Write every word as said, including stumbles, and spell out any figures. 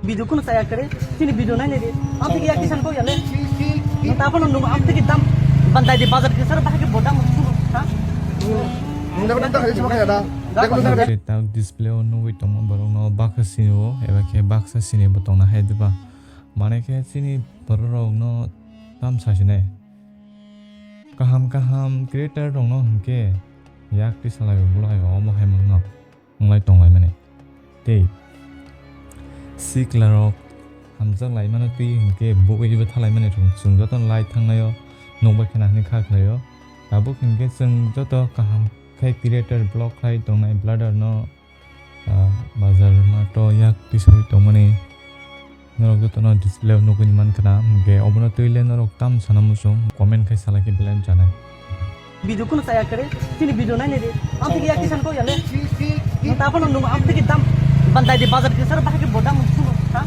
Video kuno saya kare, sini video nai nai de. Am tiki yak kisan ko yale. Nung ta pano nung am tiki dam. Bandai de bazar ke sar bahai ke bodam. Ha? Tang display o nugui tongma borok no baksa sini o, eba khe baksa sini bo tongna hai diba. Mane khe chini borok rok no tam sa sinai. Kaham kaham creator rok no hwnkhe yak tisalai o bulai o omo hai mangno. Wnglai tonglaimani. Tei siklarok hamjak laimano twi hinkhe bui bo thalaimani thung chwng jotono lai thangnaio nokbar khena hwnwi kha khlaio. Tabuk hinkhe chwng joto kaham khe creator vlog khlai tongnai vlogger no, ah, bazar mato yak tisoi tongmani. Norok jotono display o nugui mankha na, hwnkhe obono twi le norok tam sana muchung, comment khai salai khe belai wngchanai. Video kuno saya kare, sini video nai nai de. Am tiki yak kisan ko yale. Nung ta pano nung am tiki dam. Bandai de bazar ke sar bahai ke bodam. Ha?